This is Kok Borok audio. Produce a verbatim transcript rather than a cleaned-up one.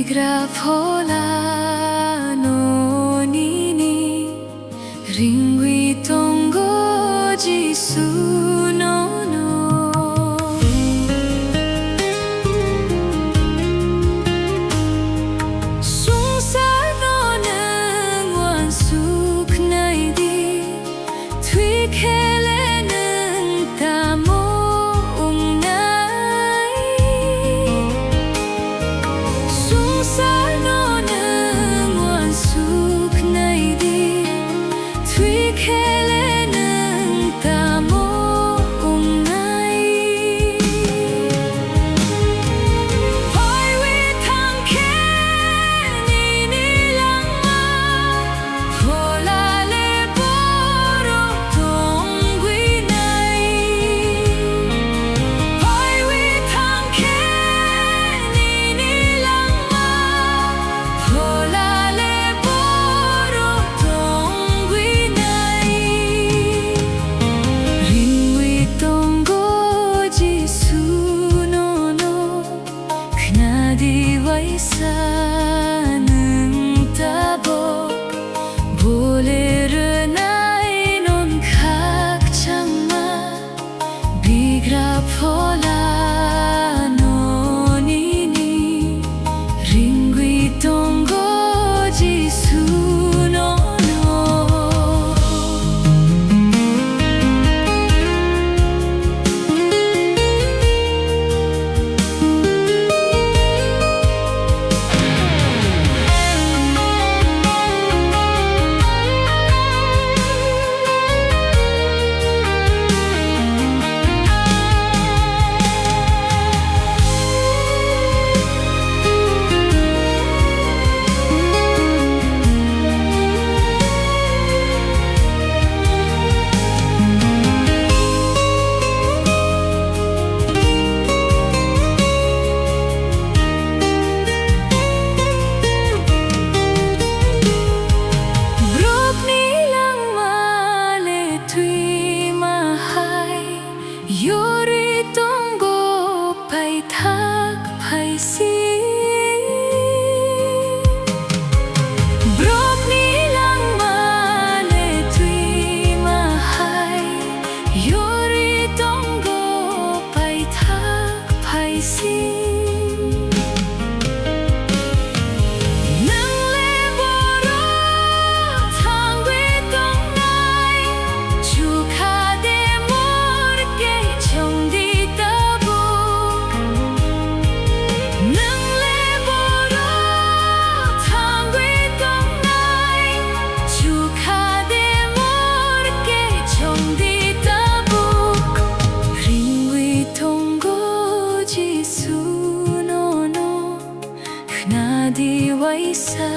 Bigra phola no nini ringwi tongo Jisu nono. Swngcharno nwng uansuknai di, thwi khe le nwng tamo wngnai? Swngcharno nwng uansuknai di, thwi khe le nwng tamo wngnai? Phaiwi thang khe nini langma phola le borok tongwi nai. Phaiwi thang khe nini langma phola le borok tongwi nai. Ringwi tongo Jisu nono, khna di waisa nwng tabok, bo le rwnai non khakchangma. Bigra phola no nini ringwi tongo Jisu nono. Borokni langma le twima hai, yorwi tongo paithak phaisi. Borokni langma le twima hai, yorwi tongo paithak phaisi. Nwng le borok thangwi tongnai, chukha de mor khe chongdi tabuk. Nwng le borok thangwi tongnai, chukha de mor khe chongdi tabuk. Ringwi tongo Jisu nono, khna di waisa.